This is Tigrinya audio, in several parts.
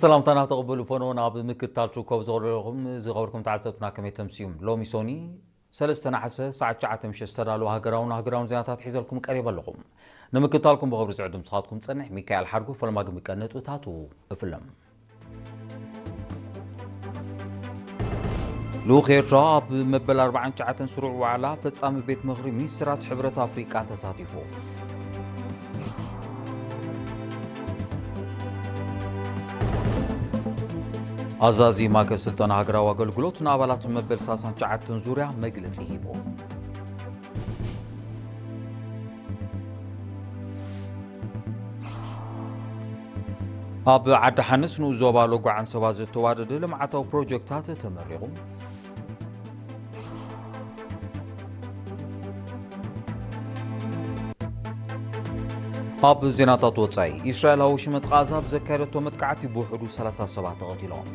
ሰላምታና ተቐበሉ ፈኖ። ናብ ምክትታል ትርከቡ ዘለኹም ዝኸበርኩም ተዓዘብትና ከመይ ተምስዩም? ሎሚ ሶኒ ሰለስተ ነሓሰ ሰዓት ትሽዓተ ምሸት ዝተዳለወ ሃገራውን ሃገራውን ዜናታት ሒዘልኩም ቀሪበ ኣለኹም። ንምክትታልኩም ብኽብሪ ዝዕድም ስኻትኩም ጸንሕ ሚካኤል ሓርጉ። ፈለማ ግን ብቀንጥብታቱ እፍለም። ልኡኽ ኤርትራ ኣብ መበል ኣርባዓን ትሽዓተን ስሩዕ ዋዕላ ፈጻሚ ቤት ምኽሪ ሚኒስትራት ሕብረት ኣፍሪቃ ተሳቲፉ። ኣዛዚ ማእከል ስልጠና ሃገራዊ ኣገልግሎት ንኣባላት መበል ሰላሳን ትሽዓተን ዙርያ መግለጺ ሂቡ። ኣብ ዓዲ ሓንስ ንኡስ ዞባ ሎጎ ዓንሰባ ዝተዋደደ ልምዓታዊ ፕሮጀክታት ተመሪቑ። ኣብ ዜናታት ወጻኢ፣ እስራኤል ኣብ ወሽመጥ ቓዛ ብዘካየደቶ መጥቃዕቲ ብውሕዱ ሰላሳ ሰባት ተቐቲሎም።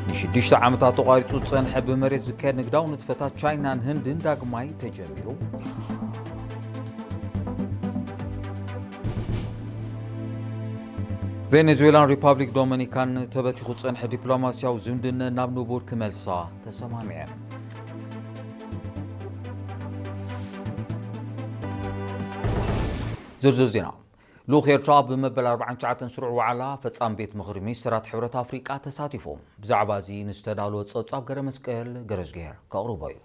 ንሽዱሽተ ዓመታት ተቋሪጹ ዝጸንሐ ብመሬት ዝካየድ ንግዳዊ ንጥፈታት ቻይናን ህንድን ዳግማይ ተጀሚሩ። ቬኔዙዌላን ሪፓብሊክ ዶሚኒካን ተበቲኹ ዝጸንሐ ዲፕሎማስያዊ ዝምድነን ናብ ንቡር ክመልሳ ተሰማሚዐን። ዝርዝር ዜና። ልኡኽ ኤርትራ ኣብ መበል ኣርባዓን ትሽዓተን ስሩዕ ዋዕላ ፈጻሚ ቤት ምኽሪ ሚኒስትራት ሕብረት ኣፍሪቃ ተሳቲፉ። ብዛዕባ እዚ ንዝተዳለወ ጸብጻብ ገረመስቀል ገረዝግሄር ከቕርቦ እዩ።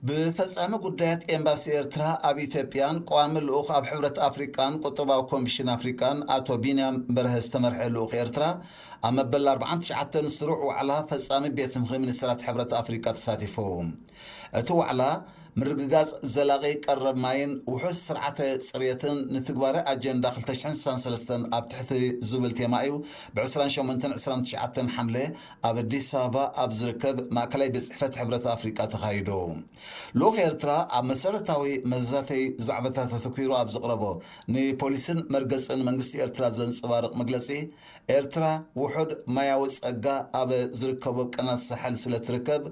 ብፈጻሚ ጉዳያት ኤምባሲ ኤርትራ ኣብ ኢትዮጵያን ቀዋሚ ልኡኽ ኣብ ሕብረት ኣፍሪቃን ቁጠባዊ ኮሚሽን ኣፍሪቃን ኣቶ ቢንያም በርሀ ዝተመርሐ ልኡኽ ኤርትራ ኣብ መበል ኣርባዓን ትሽዓተን ስሩዕ ዋዕላ ፈጻሚ ቤት ምኽሪ ሚኒስትራት ሕብረት ኣፍሪቃ ተሳቲፉ። እቲ ዋዕላ ምርግጋጽ ዘላቒ ቀረብ ማይን ውሑስ ስርዓተ ጽርየትን ንትግባረ ኣጀንዳ ክልተ ሽሕን ስሳን ሰለስተን ኣብ ትሕቲ ዝብል ቴማ እዩ ብ ዕስራን ሸሞንተን ዕስራን ትሽዓተን ሓምለ ኣብ ኣዲስ ኣበባ ኣብ ዝርከብ ማእከላይ ቤት ጽሕፈት ሕብረት ኣፍሪቃ ተኻይዱ። ልኡኽ ኤርትራ ኣብ መሰረታዊ መዛተይ ዛዕባታት ኣተኲሩ ኣብ ዘቕረቦ ንፖሊስን መርገጽን መንግስቲ ኤርትራ ዘንጸባርቕ መግለጺ፣ ኤርትራ ውሑድ ማያዊ ጸጋ ኣብ ዝርከቦ ቅናት ሳሕል ስለ ትርከብ፣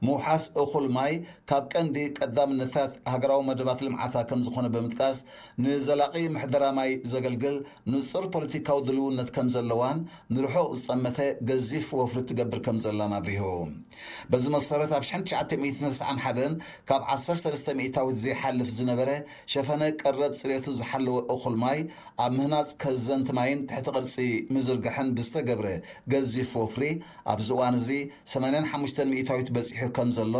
ምውሓስ እኹል ማይ ካብ ቀንዲ ቀዳምነታት ሃገራዊ መደባት ልምዓታ ከም ዝኾነ ብምጥቃስ፣ ንዘላቒ ምሕደራ ማይ ዘገልግል ንጹር ፖለቲካዊ ድልውነት ከም ዘለዋን ንርሑቕ ዝጠመተ ገዚፍ ወፍሪ ትገብር ከም ዘላን ኣብሪሁ። በዚ መሰረት፣ ኣብ ሽሕን ትሽዓተ ሚእትን ተስዓን ሓደን ካብ ዓሰርተ ሰለስተ ሚእታዊት ዘይሓልፍ ዝነበረ ሸፈነ ቀረብ ጽሬቱ ዝሓለወ እኹል ማይ ኣብ ምህናጽ ከዘንቲ ማይን ትሕቲ ቅርጺ ምዝርጋሕን ብዝተገብረ ገዚፍ ወፍሪ፣ ኣብዚ እዋን እዚ ሰማንያን ሓሙሽተን ሚእታዊት በጺሑ ከም ዘሎ፣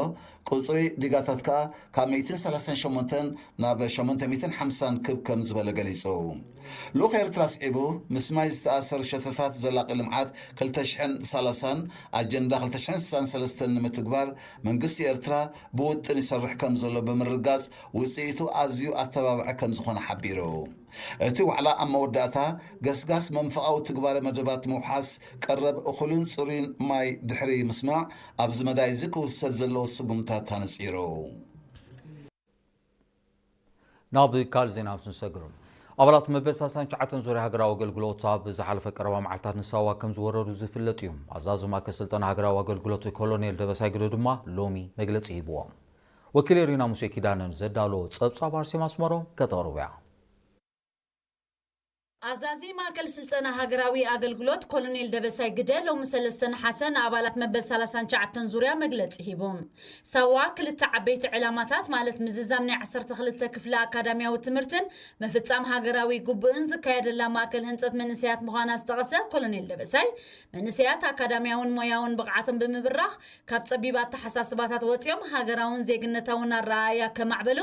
ቁጽሪ ዲጋታት ከኣ ካብ ሚእትን ሰላሳን ሸሞንተን ናብ ሸሞንተ ሚእትን ሓምሳን ክብ ከም ዝበለ ገሊጹ። ልኡኽ ኤርትራ ኣስዒቡ፣ ምስ ማይ ዝተኣሰሩ ሸቶታት ዘላቒ ልምዓት ክልተ ሽሕን ሰላሳን ኣጀንዳ ክልተ ሽሕን ስሳን ሰለስተን ንምትግባር መንግስቲ ኤርትራ ብውጥን ይሰርሕ ከም ዘሎ ብምርጋጽ፣ ውጽኢቱ ኣዝዩ ኣተባባዒ ከም ዝኾነ ሓቢሩ። እቲ ዋዕላ ኣብ መወዳእታ ገስጋስ መንፈቓዊ ትግባረ መደባት ምውሓስ ቀረብ እኹልን ጽሩይን ማይ ድሕሪ ምስማዕ፣ ኣብዚ መዳይ እዚ ክውሰድ ዘለዎ ስጉምታት ኣነጺሩ። ናብ ካልእ ዜና ምስ ንሰግር፣ ኣባላት መበል ሰላሳን ትሽዓተን ዙርያ ሃገራዊ ኣገልግሎት ኣብ ዝሓለፈ ቀረባ መዓልታት ንሳዋ ከም ዝወረዱ ዝፍለጥ እዩ። ኣዛዚ ማእከል ስልጠና ሃገራዊ ኣገልግሎት ኮሎኔል ደበሳይ ግደ ድማ ሎሚ መግለጺ ሂብዎም። ወኪል ሪና ሙሴ ኪዳነ ንዘዳለዎ ጸብጻብ ኣርሴማ ኣስመሮም ከተቕርቦ እያ። ኣዛዚ ማእከል ስልጠና ሃገራዊ ኣገልግሎት ኮሎኔል ደበሳይ ግደ ሎሚ ሰለስተ ነሓሰ ንኣባላት መበል ሰላሳን ትሽዓተን ዙርያ መግለጺ ሂቡ። ሳዋ ክልተ ዓበይቲ ዕላማታት፣ ማለት ምዝዛም ናይ ዓሰርተ ክልተ ክፍለ ኣካዳሚያዊ ትምህርትን ምፍጻም ሃገራዊ ግቡእን ዝካየደላ ማእከል ህንጸት መንእሰያት ምዃና ዝጠቐሰ ኮሎኔል ደበሳይ፣ መንእሰያት ኣካዳሚያውን ሞያውን ብቕዓቶም ብምብራኽ፣ ካብ ጸቢብ ኣተሓሳስባታት ወጺኦም ሃገራውን ዜግነታውን ኣረኣእያ ከማዕበሉ፣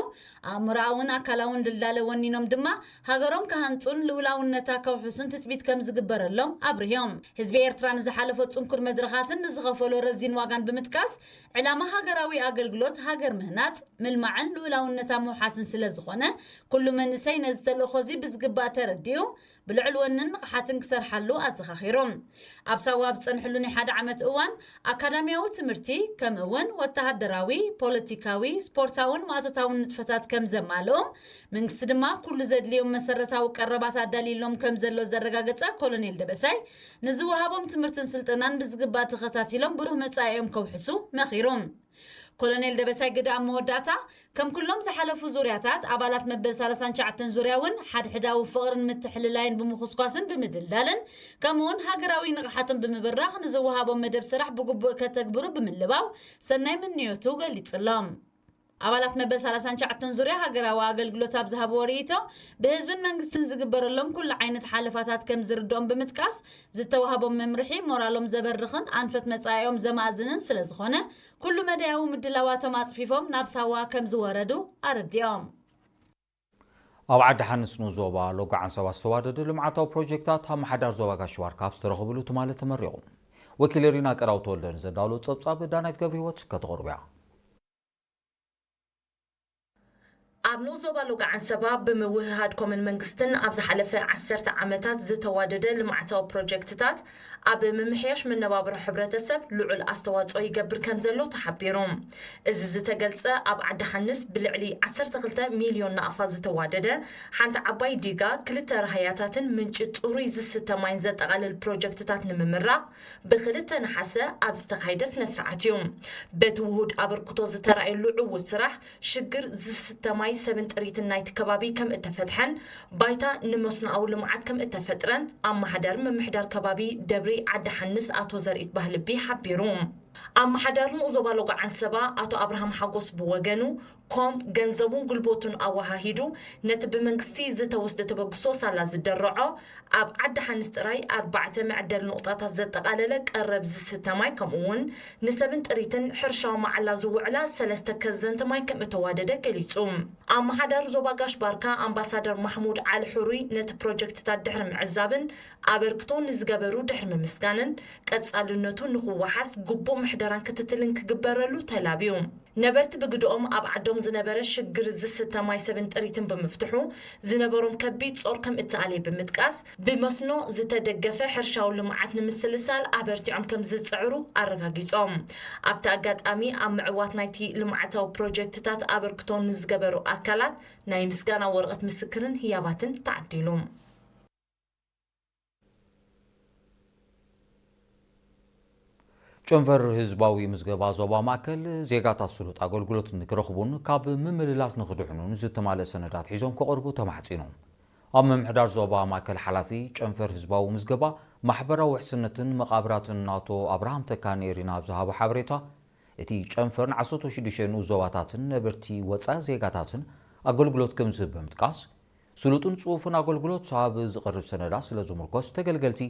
ኣእምሮኣውን ኣካላውን ድልዳለ ወኒኖም ድማ ሃገሮም ክሃንጹን ልኡላውነታ ከውሕሱን ትጽቢት ከም ዝግበረሎም ኣብሪሆም። ህዝቢ ኤርትራ ንዝሓለፎ ጽንኩር መድረኻትን ንዝኸፈሎ ረዚን ዋጋን ብምጥቃስ፣ ዕላማ ሃገራዊ ኣገልግሎት ሃገር ምህናጽ፣ ምልማዕን ልኡላውነታ ምውሓስን ስለ ዝኾነ፣ ኩሉ መንእሰይ ነዚ ተልእኾ እዚ ብዝግባእ ተረዲኡ፣ ብልዑል ወንን ንቕሓትን ክሰርሓሉ ኣዘኻኺሮም። ኣብ ሳዋ ኣብ ዝጸንሕሉ ናይ ሓደ ዓመት እዋን፣ ኣካዳሚያዊ ትምህርቲ፣ ከምኡ እውን ወተሃደራዊ፣ ፖለቲካዊ፣ ስፖርታውን ማእቶታውን ንጥፈታት ከም ዘማልኡ፣ መንግስቲ ድማ ኩሉ ዘድልዮም መሰረታዊ ቀረባት ኣዳልዩሎም ከም ዘሎ ዘረጋገጸ ኮሎኔል ደበሳይ፣ ንዝወሃቦም ትምህርትን ስልጠናን ብዝግባእ ተኸታቲሎም ብሩህ መጻኢኦም ከውሕሱ መኺሮም። ኮሎኔል ደበሳይ ግደ ኣብ መወዳእታ፣ ከም ኩሎም ዝሓለፉ ዙርያታት፣ ኣባላት መበል ሰላሳን ትሽዓተን ዙርያ እውን ሓድሕዳዊ ፍቕርን ምትሕልላይን ብምኹስኳስን ብምድልዳልን፣ ከምኡውን ሃገራዊ ንቕሓትን ብምብራኽ፣ ንዝወሃቦም መደብ ስራሕ ብግቡእ ከተግብሩ ብምልባው፣ ሰናይ ምንዮቱ ገሊጹሎም። ኣባላት መበል ሰላሳን ትሽዓተን ዙርያ ሃገራዊ ኣገልግሎት ኣብ ዝሃብዎ ርእይቶ፣ ብህዝብን መንግስትን ዝግበረሎም ኩሉ ዓይነት ሓለፋታት ከም ዝርድኦም ብምጥቃስ፣ ዝተዋህቦም መምርሒ ሞራሎም ዘበርኽን ኣንፈት መጻኢኦም ዘማእዝንን ስለ ዝኾነ፣ ኩሉ መዳያዊ ምድላዋቶም ኣጽፊፎም ናብ ሳዋ ከም ዝወረዱ ኣረዲኦም። ኣብ ዓዲ ሓንስ ንኡስ ዞባ ሎጎ ዓንሰባ ዝተዋደደ ልምዓታዊ ፕሮጀክታት ኣመሓዳር ዞባ ጋሽ ባርካ ኣብ ዝተረኸብሉ ትማሊ ተመሪቑ። ወኪል ሪና ቀራው ተወልደ ንዘዳለዎ ጸብጻብ ዳናይት ገብረ ህይወት ከተቕርቦ እያ። ኣብ ንኡስ ዞባ ሎጎ ዓንሰባ ብምውህሃድ ኮምን መንግስትን ኣብ ዝሓለፈ ዓሰርተ ዓመታት ዝተዋደደ ልምዓታዊ ፕሮጀክትታት ኣብ ምምሕያሽ መነባብሮ ሕብረተሰብ ልዑል ኣስተዋፅኦ ይገብር ከም ዘሎ ተሓቢሩ። እዚ ዝተገልፀ ኣብ ዓዲ ሓንስ ብልዕሊ ዓሰርተ ክልተ ሚልዮን ናቕፋ ዝተዋደደ ሓንቲ ዓባይ ዲጋ፣ ክልተ ራህያታትን ምንጪ ፅሩይ ዝስተ ማይን ዘጠቓልል ፕሮጀክትታት ንምምራቕ ብክልተ ነሓሰ ኣብ ዝተኻየደ ስነ ስርዓት እዩ። በቲ ውሁድ ኣበርክቶ ዝተራእየሉ ዕዉት ስራሕ ሽግር ዝስተ ማይ ሰብን ጥሪትን ናይቲ ከባቢ ከም እተፈትሐን ባይታ ንመስኖኣዊ ልምዓት ከም እተፈጥረን ኣመሓዳሪ ምምሕዳር ከባቢ ደብሪ ዓዲ ሓንስ ኣቶ ዘርኢት ባህልቢ ሓቢሩ። ኣመሓዳሪ ንኡስ ዞባ ሎጎ ዓንሰባ ኣቶ ኣብርሃም ሓጎስ ብወገኑ ኮም ገንዘቡን ጉልበቱን ኣወሃሂዱ ነቲ ብመንግስቲ ዝተወስደ ተበግሶ ሳላ ዝደረዖ ኣብ ዓዲ ሓንስ ጥራይ ኣርባዕተ መዕደሊ ኑቕጣታት ዘጠቓለለ ቀረብ ዝስተ ማይ ከምኡ እውን ንሰብን ጥሪትን ሕርሻዊ መዓላ ዝውዕላ ሰለስተ ከዘንቲ ማይ ከም እተዋደደ ገሊጹ። ኣመሓዳሪ ዞባ ጋሽ ባርካ ኣምባሳደር ማሕሙድ ዓሊ ሕሩይ ነቲ ፕሮጀክትታት ድሕሪ ምዕዛብን ኣበርክቶ ንዝገበሩ ድሕሪ ምምስጋንን ቀጻልነቱ ንኽወሓስ ግቡእ ምሕደራን ክትትልን ክግበረሉ ተላብዩ። ነበርቲ ብግድኦም ኣብ ዓዶም ዝነበረ ሽግር ዝስተ ማይ ሰብን ጥሪትን ብምፍትሑ ዝነበሮም ከቢድ ጾር ከም እተኣልየ ብምጥቃስ፣ ብመስኖ ዝተደገፈ ሕርሻዊ ልምዓት ንምስልሳል ኣበርቲዖም ከም ዝጽዕሩ ኣረጋጊጾም። ኣብቲ ኣጋጣሚ ኣብ ምዕዋት ናይቲ ልምዓታዊ ፕሮጀክትታት ኣበርክቶ ንዝገበሩ ኣካላት ናይ ምስጋና ወረቐት ምስክርን ህያባትን ተዓዲሉ። ጨንፈር ህዝባዊ ምዝገባ ዞባ ማእከል ዜጋታት ስሉጥ ኣገልግሎት ንክረኽቡን ካብ ምምልላስ ንክድሕኑን ዝተማልአ ሰነዳት ሒዞም ክቐርቡ ተማሕጺኑ። ኣብ ምምሕዳር ዞባ ማእከል ሓላፊ ጨንፈር ህዝባዊ ምዝገባ ማሕበራዊ ውሕስነትን መቓብራትን ኣቶ ኣብርሃም ተካ ንኤሪና ኣብ ዝሃቦ ሓበሬታ፣ እቲ ጨንፈር ንዓሰርተ ሽዱሽተ ንኡስ ዞባታትን ነበርቲ ወጻኢ ዜጋታትን ኣገልግሎት ከም ዝህብ ብምጥቃስ፣ ስሉጥን ጽፉፍን ኣገልግሎት ኣብ ዝቐርብ ሰነዳት ስለ ዝምርኮስ፣ ተገልገልቲ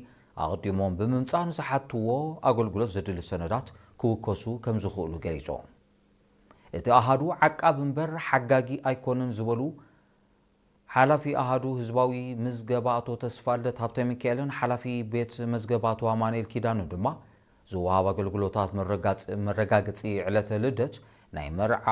ኣቐዲሞም ብምምጻእ ንዝሓትዎ ኣገልግሎት ዘድሊ ሰነዳት ክውከሱ ከም ዝኽእሉ ገሊጹ። እቲ ኣሃዱ ዓቃብ እምበር ሓጋጊ ኣይኮነን ዝበሉ ሓላፊ ኣሃዱ ህዝባዊ ምዝገባ ኣቶ ተስፋልደት ሃብተሚካኤልን ሓላፊ ቤት መዝገባ ኣቶ ኣማኑኤል ኪዳኑ ድማ፣ ዝወሃብ ኣገልግሎታት መረጋጽ- መረጋገጺ ዕለተ ልደት፣ ናይ መርዓ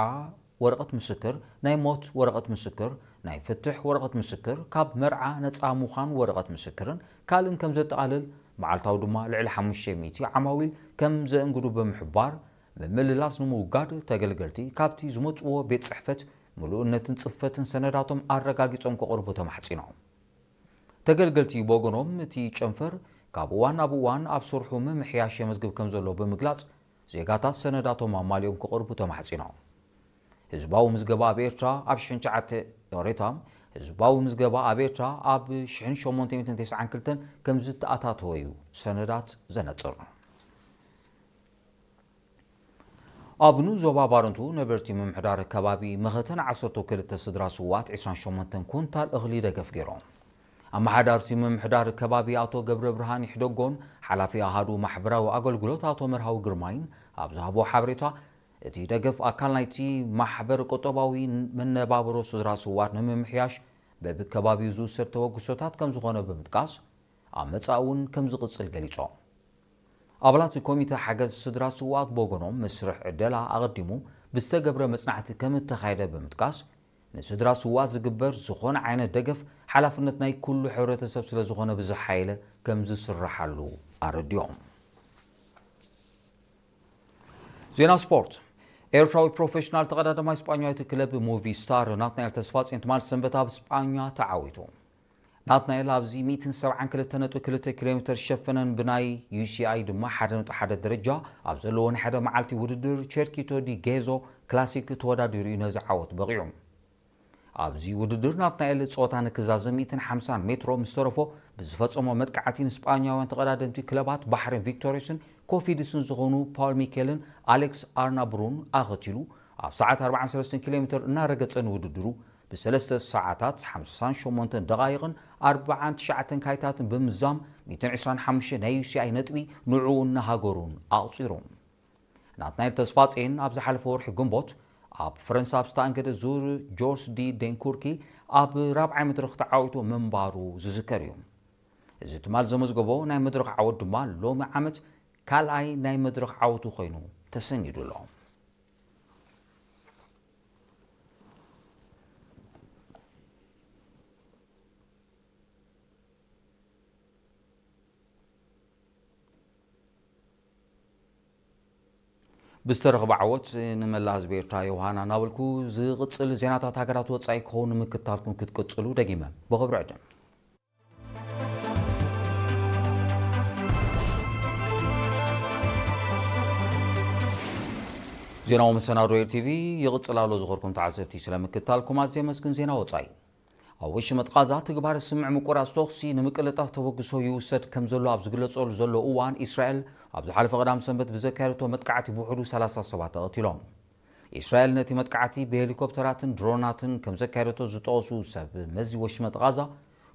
ወረቐት ምስክር፣ ናይ ሞት ወረቐት ምስክር፣ ናይ ፍትሕ ወረቐት ምስክር፣ ካብ መርዓ ነጻ ምዃን ወረቐት ምስክርን ካልእን ከም ዘጠቓልል፣ መዓልታዊ ድማ ልዕሊ ሓሙሽተ ሚእቲ ዓማዊል ከም ዘእንግዱ ብምሕባር፣ ምምልላስ ንምውጋድ ተገልገልቲ ካብቲ ዝመጽዎ ቤት ጽሕፈት ምሉእነትን ጽፈትን ሰነዳቶም ኣረጋጊጾም ክቕርቡ ተማሕጺኖም። ተገልገልቲ ብወገኖም፣ እቲ ጨንፈር ካብ እዋን ናብ እዋን ኣብ ስርሑ ምምሕያሽ የመዝግብ ከም ዘሎ ብምግላጽ፣ ዜጋታት ሰነዳቶም ኣማሊኦም ክቕርቡ ተማሕጺኖም። ህዝባዊ ምዝገባ ኣብ ኤርትራ ኣብ ሽሕን ትሽዓተ፣ ዮሬታ፣ ህዝባዊ ምዝገባ ኣብ ኤርትራ ኣብ ሽሕን ሸሞንተ ሚእትን ተስዓን ክልተን ከም ዝተኣታተወ እዩ ሰነዳት ዘነጽር። ኣብ ንኡስ ዞባ ባረንቱ ነበርቲ ምምሕዳር ከባቢ መኸተን ዓሰርተ ክልተ ስድራ ስውኣት ዕስራን ሸሞንተን ኩንታል እኽሊ ደገፍ ገይሮም። ኣመሓዳርቲ ምምሕዳር ከባቢ ኣቶ ገብረ ብርሃን ይሕደጎን ሓላፊ ኣሃዱ ማሕበራዊ ኣገልግሎት ኣቶ መርሃዊ ግርማይን ኣብ ዝሃቦ ሓበሬታ፣ እቲ ደገፍ ኣካል ናይቲ ማሕበር ቁጠባዊ መነባብሮ ስድራ ስውኣት ንምምሕያሽ በብከባቢኡ ዝውሰድ ተበግሶታት ከም ዝኾነ ብምጥቃስ፣ ኣብ መጻኢ እውን ከም ዝቕጽል ገሊጾም። ኣባላት ኮሚተ ሓገዝ ስድራ ስውኣት ብወገኖም፣ መስርሕ ዕደላ ኣቐዲሙ ብዝተገብረ መጽናዕቲ ከም እተኻየደ ብምጥቃስ፣ ንስድራ ስውኣት ዝግበር ዝኾነ ዓይነት ደገፍ ሓላፍነት ናይ ኩሉ ሕብረተሰብ ስለ ዝኾነ ብዝሓየለ ከም ዝስርሓሉ ኣረዲኦም። ዜና ስፖርት። ኤርትራዊ ፕሮፌሽናል ተቐዳዳማይ ስጳኛዊት ክለብ ሙቪ ስታር ናትናኤል ተስፋጽዮን ትማል ሰንበት ኣብ ስጳኛ ተዓዊቱ። ናትናኤል ኣብዚ ሚእትን ሰብዓን ክልተ ነጥቢ ክልተ ኪሎ ሜተር ዝሸፈነን ብናይ ዩ ሲ ኣይ ድማ ሓደ ነጥቢ ሓደ ደረጃ ኣብ ዘለዎ ናይ ሓደ መዓልቲ ውድድር ቸርኪቶ ዲ ጌዞ ክላሲክ ተወዳዲሩ እዩ ነዚ ዓወት በቒዑ። ኣብዚ ውድድር ናትናኤል ጸወታ ንክዛዘም ሚእትን ሓምሳን ሜትሮ ምስ ተረፎ ብዝፈጸሞ መጥቃዕቲ ንስጳኛውያን ተቐዳደምቲ ክለባት ባሕሬን ቪክቶሪስን ኮፊድስን ዝኾኑ ፓውል ሚኬልን ኣሌክስ ኣርናብሩን ኣኸቲሉ ኣብ ሰዓት ኣርባዓን ሰለስተን ኪሎ ሜተር እናረገጸ ንውድድሩ ብሰለስተ ሰዓታት ሓምሳን ሸሞንተን ደቓይቕን ኣርባዓን ትሽዓተን ካይታትን ብምዛም ሚእትን ዕስራን ሓሙሽተን ናይ ዩ ሲ ኣይ ነጥቢ ንዕኡን ንሃገሩን ኣቑጺሩ። ናትናኤል ተስፋጼን ኣብ ዝሓለፈ ወርሒ ግንቦት ኣብ ፈረንሳ ኣብ ዝተኣንገደ ዙር ጆርስ ዲ ዴንኩርኪ ኣብ ራብዓይ መድረኽ ተዓዊቱ ምንባሩ ዝዝከር እዩ። እዚ ትማል ዘመዝገቦ ናይ መድረኽ ዓወት ድማ ሎሚ ዓመት ካልኣይ ናይ መድረኽ ዓወቱ ኮይኑ ተሰኒዱ ኣሎ። ብዝተረኽበ ዓወት ንመላእ ህዝቢ ኤርትራ ዮሃና እናበልኩ፣ ዝቕጽል ዜናታት ሃገራት ወጻኢ ክኸውን ንምክታልኩም ክትቅጽሉ ደጊመ ብኽብሪ ዕድም። ዜናዊ መሰናዶ ኤር ቲ ቪ ይቕጽል ኣሎ። ዝኸርኩም ተዓዘብቲ ስለምክታልኩም ኣዝየ መስግን። ዜና ወጻኢ። ኣብ ወሽመጥ ቃዛ ትግባር ስምዕ ምቁራጽ ተኹሲ ንምቅልጣፍ ተበግሶ ይውሰድ ከም ዘሎ ኣብ ዝግለጸሉ ዘሎ እዋን፣ ኢስራኤል ኣብ ዝሓለፈ ቀዳም ሰንበት ብዘካየደቶ መጥቃዕቲ ብውሕዱ ሰላሳ ሰባት ተቐቲሎም። ኢስራኤል ነቲ መጥቃዕቲ ብሄሊኮፕተራትን ድሮናትን ከም ዘካየደቶ ዝጠቐሱ ሰብ መዚ ወሽመጥ ቃዛ፣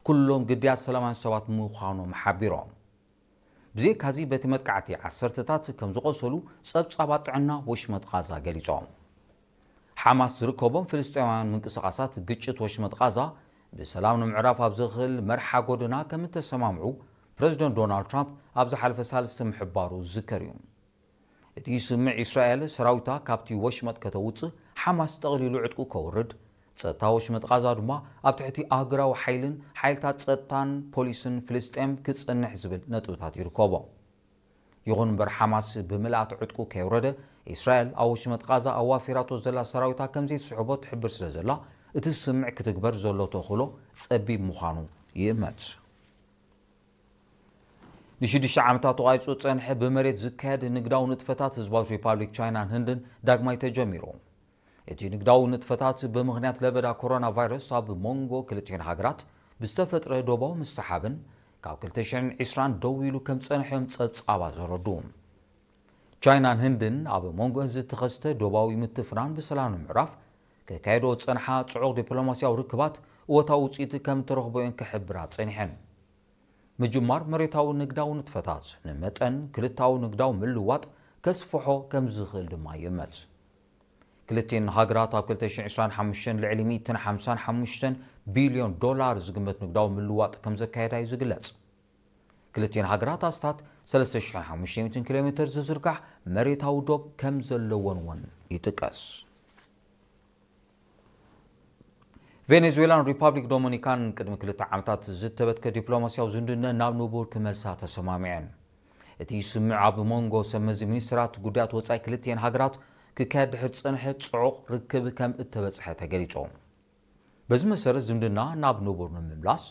ኩሎም ግዳያት ሰላማውያን ሰባት ምዃኖም ሓቢሮም። ብዘይካዚ በቲ መጥቃዕቲ ዓሰርተታት ከም ዝቖሰሉ ጸብጻባት ጥዕና ወሽመጥ ቃዛ ገሊጾም። ሓማስ ዝርከቦም ፍልስጤማውያን ምንቅስቓሳት ግጭት ወሽመጥ ቃዛ ብሰላም ንምዕራፍ ኣብ ዝኽእል መርሓ ጎደና ከም እተሰማምዑ ፕረዚደንት ዶናልድ ትራምፕ ኣብ ዝሓለፈ ሳልስቲ ምሕባሩ ዝዝከር እዩ። እቲ ስምዕ፣ ኢስራኤል ሰራዊታ ካብቲ ወሽመጥ ከተውጽእ፣ ሓማስ ጠቕሊሉ ዕጥቁ ከውርድ፣ ጸጥታ ወሽመጥ ቃዛ ድማ ኣብ ትሕቲ ኣህጉራዊ ሓይልን ሓይልታት ጸጥታን ፖሊስን ፍልስጤም ክጸንሕ ዝብል ነጥብታት ይርከቦ። ይኹን እምበር፣ ሓማስ ብምልኣት ዕጥቁ ከየውረደ፣ ኢስራኤል ኣብ ወሽመጥ ቃዛ ኣዋፊራቶ ዘላ ሰራዊታ ከም ዘይትስሕቦ ትሕብር ስለ ዘላ፣ እቲ ስምዕ ክትግበር ዘሎ ተኽእሎ ጸቢብ ምዃኑ ይእመት። ንሽዱሽተ ዓመታት ተቋሪጹ ዝጸንሐ ብመሬት ዝካየድ ንግዳዊ ንጥፈታት ህዝባዊት ሪፓብሊክ ቻይናን ህንድን ዳግማይ ተጀሚሩ። እቲ ንግዳዊ ንጥፈታት ብምኽንያት ለበዳ ኮሮና ቫይረስ ኣብ መንጎ ክልቲኤን ሃገራት ብዝተፈጥረ ዶባዊ ምስሓብን ካብ ክልተ ሽሕን ዕስራን ደው ኢሉ ከም ዝጸንሐ እዮም ጸብጻባት ዘረድኡ። ቻይናን ህንድን ኣብ መንጎ ዝተኸስተ ዶባዊ ምትፍናን ብሰላም ንምዕራፍ ከካየዶ ዝጸንሓ ጽዑቕ ዲፕሎማስያዊ ርክባት እወታዊ ውጽኢት ከም እተረኽቦ እየን ክሕብራ ጸኒሐን። ምጅማር መሬታዊ ንግዳዊ ንጥፈታት ንመጠን ክልታዊ ንግዳዊ ምልውዋጥ ከስፍሖ ከም ዝኽእል ድማ ይእመት። ክልቲኤን ሃገራት ኣብ ክልተ ሽሕን ዕስራን ሓሙሽተን ልዕሊ ሚእትን ሓምሳን ሓሙሽተን ቢልዮን ዶላር ዝግመት ንግዳዊ ምልውዋጥ ከም ዘካየዳ እዩ ዝግለጽ። ክልቲኤን ሃገራት ኣስታት ሰለስተ ሽሕን ሓሙሽተ ሚእትን ኪሎ ሜተር ዝዝርጋሕ መሬታዊ ዶብ ከም ዘለወን እውን ይጥቀስ። ቬኔዙዌላን ሪፓብሊክ ዶሚኒካን ቅድሚ ክልተ ዓመታት ዝተበትከ ዲፕሎማስያዊ ዝምድነን ናብ ንቡር ክመልሳ ተሰማሚዐን። እቲ ስምዕ ኣብ መንጎ ሰብ መዚ ሚኒስትራት ጉዳያት ወጻኢ ክልቲኤን ሃገራት ክካየድ ድሕሪ ዝጸንሐ ጽዑቕ ርክብ ከም እተበጽሐ ተገሊጹ። በዚ መሰረት ዝምድና ናብ ንቡር ንምምላስ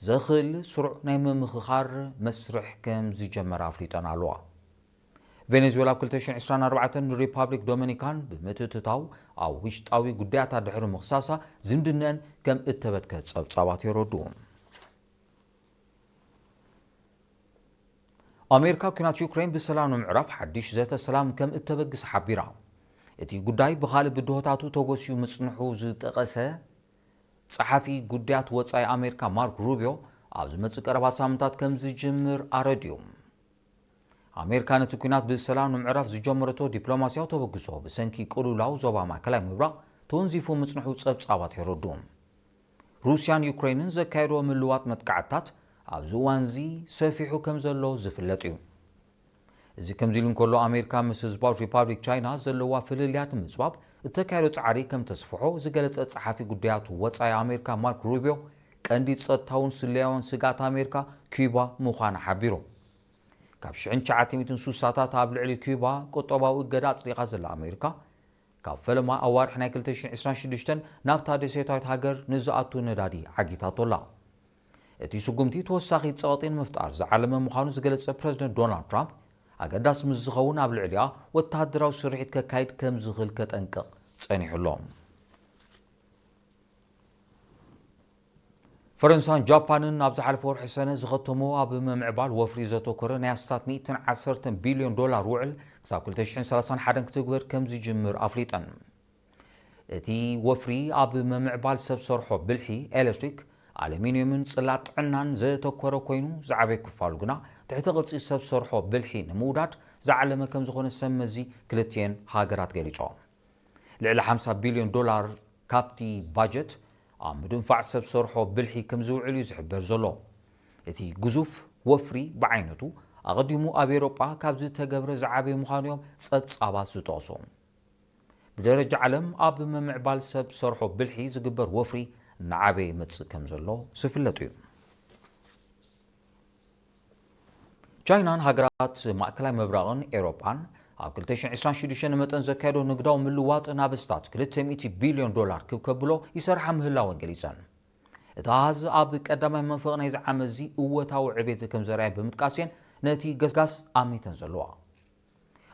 ዘኽእል ስሩዕ ናይ ምምኽኻር መስርሕ ከም ዝጀመረ ኣፍሊጠን ኣለዋ። ቬኔዙዌላ ኣብ ክልተ ሽሕን ዕስራን ኣርባዕተን ንሪፓብሊክ ዶሚኒካን ብምትእትታው ኣብ ውሽጣዊ ጉዳያታ ድሕሪ ምኽሳሳ ዝምድነን ከም እተበትከ ጸብጻባት የረድኡ። ኣሜሪካ ኲናት ዩክሬን ብሰላም ንምዕራፍ ሓድሽ ዘተ ሰላም ከም እተበግስ ሓቢራ። እቲ ጉዳይ ብኻልእ ብድሆታቱ ተጎስዩ ምጽንሑ ዝጠቐሰ ጸሓፊ ጉዳያት ወጻኢ ኣሜሪካ ማርክ ሩቢዮ ኣብ ዝመጽእ ቀረባ ሳምንታት ከም ዝጅምር ኣረድዩ። ኣሜሪካ ነቲ ኲናት ብሰላም ንምዕራፍ ዝጀመረቶ ዲፕሎማስያዊ ተበግሶ ብሰንኪ ቅልውላው ዞባ ማእከላይ ምብራቕ ተወንዚፉ ምጽንሑ ጸብጻባት የረድኡ። ሩስያን ዩክሬንን ዘካየድዎ ምልዋጥ መጥቃዕትታት ኣብዚ እዋንዚ ሰፊሑ ከም ዘሎ ዝፍለጥ እዩ። እዚ ከምዚ ኢሉ እንከሎ፣ ኣሜሪካ ምስ ህዝባዊት ሪፓብሊክ ቻይና ዘለዋ ፍልልያት ንምጽባብ እተካየዶ ጻዕሪ ከም ተስፍሖ ዝገለጸ ጸሓፊ ጉዳያት ወጻኢ ኣሜሪካ ማርክ ሩቢዮ፣ ቀንዲ ጸጥታውን ስለያውን ስግኣት ኣሜሪካ ኪዩባ ምዃና ሓቢሩ። ካብ ሽሕን ትሽዓተ ሚእትን ስሳታት ኣብ ልዕሊ ኪዩባ ቁጠባዊ እገዳ ኣጽዲቓ ዘላ ኣሜሪካ፣ ካብ ፈለማ ኣዋርሕ ናይ ክልተ ሽሕን ዕስራን ሽዱሽተን ናብታ ደሴታዊት ሃገር ንዝኣቱ ነዳዲ ዓጊታቶ ኣላ። እቲ ስጉምቲ ተወሳኺ ጸቕጢ ንምፍጣር ዝዓለመ ምዃኑ ዝገለጸ ፕረዚደንት ዶናልድ ትራምፕ፣ ኣገዳሲ ምስ ዝኸውን ኣብ ልዕሊኣ ወተሃደራዊ ስርሒት ከካይድ ከም ዝኽእል ከጠንቅቕ ጸኒሑ ኣሎ። ፈረንሳን ጃፓንን ኣብ ዝሓለፈ ወርሒ ሰነ ዝኸተሞ ኣብ ምምዕባል ወፍሪ ዘተኮረ ናይ ኣስታት ሚእትን ዓሰርተን ቢልዮን ዶላር ውዕል ክሳብ ክልተ ሽሕን ሰላሳን ሓደን ክትግበር ከም ዝጅምር ኣፍሊጠን። እቲ ወፍሪ ኣብ ምምዕባል ሰብ ሰርሖ ብልሒ ኤሌክትሪክ፣ ኣሉሚንየምን ጽላት ጥዕናን ዘተኮረ ኮይኑ፣ ዝዓበየ ክፋሉ ግና ትሕተ ቅርጺ ሰብ ሰርሖ ብልሒ ንምውዳድ ዝዓለመ ከም ዝኾነ ሰብ መዚ ክልቲኤን ሃገራት ገሊጾም። ልዕሊ ሓምሳ ቢልዮን ዶላር ካብቲ ባጀት ኣብ ምድንፋዕ ሰብ ሰርሖ ብልሒ ከም ዝውዕል እዩ ዝሕበር ዘሎ። እቲ ግዙፍ ወፍሪ ብዓይነቱ ኣቐዲሙ ኣብ ኤውሮጳ ካብ ዝተገብረ ዝዓበየ ምዃኑ እዮም ጸብጻባት ዝጠቕሱ። ብደረጃ ዓለም ኣብ ምምዕባል ሰብ ሰርሖ ብልሒ ዝግበር ወፍሪ እናዓበየ ይመጽእ ከም ዘሎ ዝፍለጥ እዩ። ቻይናን ሃገራት ማእከላይ ምብራቕን ኤውሮጳን ኣብ ክልተ ሽሕን ዕስራን ሽዱሽተን ንመጠን ዘካየዶ ንግዳዊ ምልዋጥ ናብ ኣስታት ክልተ ሚእቲ ቢልዮን ዶላር ክብ ከብሎ ይሰርሓ ምህላወን ገሊጸን። እቲ ኣሃዝ ኣብ ቀዳማይ መንፈቕ ናይዚ ዓመት እዚ እወታዊ ዕቤት ከም ዘርኣየ ብምጥቃስ እየን ነቲ ገስጋስ ኣሚተን ዘለዋ።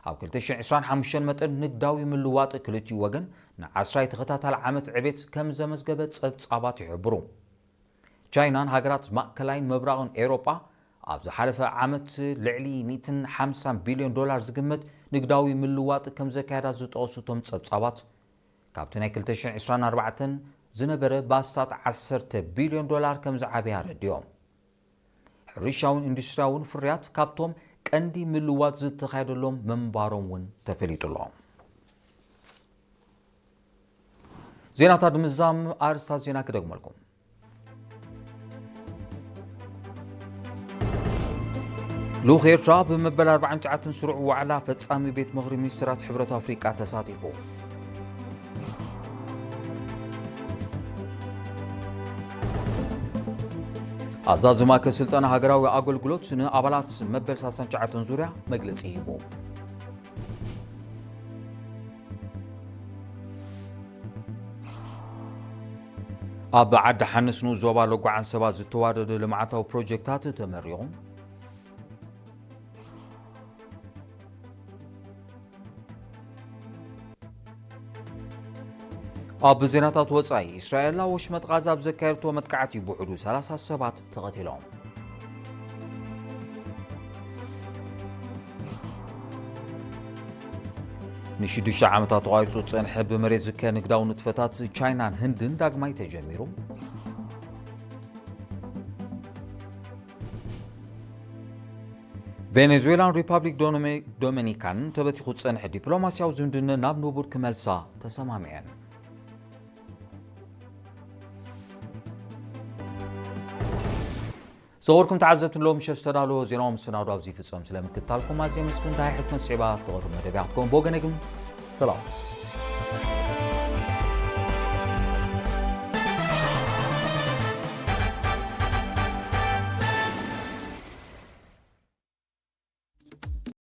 ኣብ ክልተ ሽሕን ዕስራን ሓሙሽተን መጠን ንግዳዊ ምልዋጥ ክልቲኡ ወገን ንዓስራይ ተኸታታሊ ዓመት ዕቤት ከም ዘመዝገበ ጸብጻባት ይሕብሩ። ቻይናን ሃገራት ማእከላይን ምብራቕን ኤውሮጳ ኣብ ዝሓለፈ ዓመት ልዕሊ ሚእትን ሓምሳን ቢልዮን ዶላር ዝግመት ንግዳዊ ምልዋጥ ከም ዘካየዳ ዝጠቐሱ እቶም ጸብጻባት፣ ካብቲ ናይ ክልተ ሽሕን ዕስራን ኣርባዕተን ዝነበረ ብኣስታት ዓሰርተ ቢልዮን ዶላር ከም ዝዓበየ ኣረዲኦም። ሕርሻውን ኢንዱስትሪያውን ፍርያት ካብቶም ቀንዲ ምልዋጥ ዝተኻየደሎም ምንባሮም እውን ተፈሊጡ ኣሎ። ዜናታት ምዛም ኣርስታት ዜና ክደግመልኩም። ልኡኽ ኤርትራ ኣብ መበል ኣርባዓን ትሽዓተን ስሩዕ ዋዕላ ፈጻሚ ቤት ምኽሪ ሚኒስትራት ሕብረት ኣፍሪቃ ተሳቲፉ። ኣዛዚ ማእከል ስልጠና ሃገራዊ ኣገልግሎት ንኣባላት መበል ሰላሳን ትሽዓተን ዙርያ መግለጺ ሂቡ። ኣብ ዓዲ ሓንስ ንኡስ ዞባ ሎጓ ዓንሰባ ዝተዋደደ ልምዓታዊ ፕሮጀክታት ተመሪቑ። ኣብ ዜናታት ወጻኢ፣ እስራኤል ኣብ ወሽመጥ ጋዛ ኣብ ዘካየድቶ መጥቃዕቲ ብውሕዱ ሰላሳ ሰባት ተቐቲሎም። ንሽዱሽተ ዓመታት ተቋሪጹ ዝጸንሐ ብመሬት ዝካየድ ንግዳዊ ንጥፈታት ቻይናን ህንድን ዳግማይ ተጀሚሩ። ቬኔዙዌላን ሪፓብሊክ ዶኖሜ-፣ ዶሚኒካን ተበቲኹ ዝጸንሐ ዲፕሎማስያዊ ዝምድና ናብ ንቡር ክመልሳ ተሰማሚዐን። ዝኸበርኩም ተዓዘብቲ፣ ሎም ምሸት ዝተዳለወ ዜናዊ መሰናዶ ኣብዚ ይፍጸም። ስለ ምክትታልኩም ኣዝየ ኣመስግን። እንታይ ሕትመት ስዒባ ትቐርብ መደብ እያ ክትከውን። ብወገነይ ግን ሰላም።